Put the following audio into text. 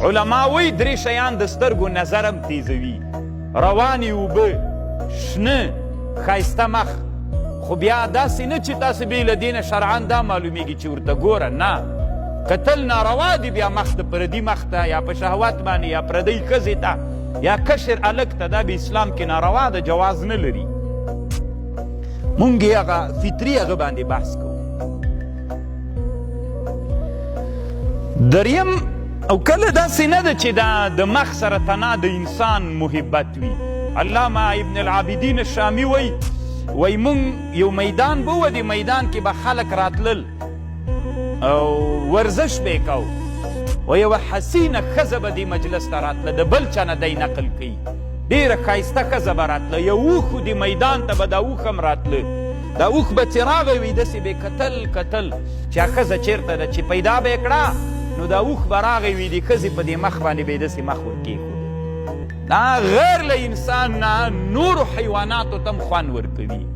علما وایي درې شیان د سترګو نظر هم تیزوي، روانې اوبه، شنه ښایسته مخ. خو بیا داسې نه چې تاسې بې له دې نه شرعا دا معلومیږي چې ورته ګوره، نه، کتل ناروا دي. بیا مخ د پردي مخ ته یا په شهوت باندې یا پردۍ ښځې ته یا کشر هلک ته، دا به اسلام کې ناروا ده، جواز نه لري. مونږ یې هغه فطري هغه باندې بحث کوو. دریم، او کله داسې نه ده چې دا د مخ سره تنا د انسان محبت وي. علامه ابن العابدین الشامي وایي، وایي مونږ یو میدان به و، دې میدان کې به خلک راتلل او ورزش به یې کاوه، و یوه حسینه ښځه به دې مجلس ته راتله، د بل چا نه دی نقل کوي، ډېره ښایسته ښځه به راتله، یو اوښ و، دې میدان ته به دا اوښ هم راتله. دا اوښ به چې راغی وي داسې به یې کتل کتل چې ښځه چېرته ده، چې پیدا به یې کړه نو دا اوښ به راغی وي د ښځې په دې مخ باندې به یې داسې مخ ور کېښود. دا غیر له انسان نه نورو حیواناتو ته هم خوند ورکوي.